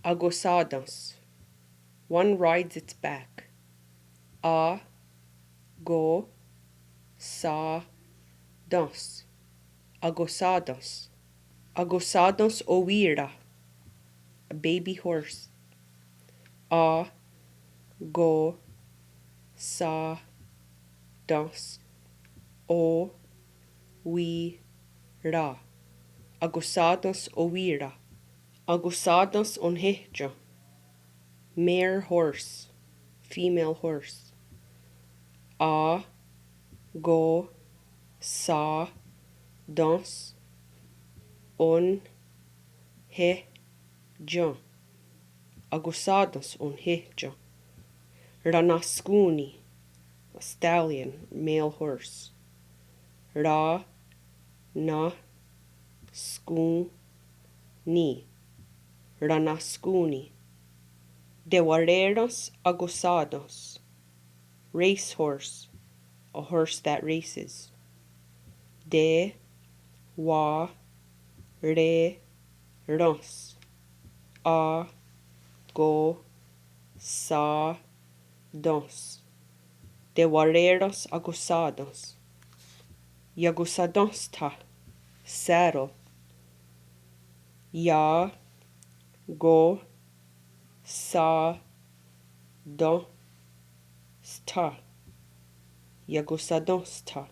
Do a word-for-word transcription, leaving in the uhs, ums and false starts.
Akohsá:tens. One rides its back. A, ko, hsá, tens. Akohsá:tens. Akohsá:tens owí:ra. A baby horse. A, ko, hsá, tens. O, wi, ra. Akohsá:tens owí:ra. Akohsá:tens onhéhtien. Mare horse, female horse. A, ko, hsá, tens. On, hé, tien. Akohsá:tens onhéhtien. Ranahskón:ni. A stallion, male horse. Ra, nah, skón, ni. Ranahskón:ni. Tewaré:rens akohsá:tens. Race horse, a horse that races. Te, wa, re, rens. A, ko, hsá, tens. Tewaré:rens akohsá:tens. Iakohsaténhstha. Saddle. Ia, ko, hsá, ten, stha. Iakohsaténhstha.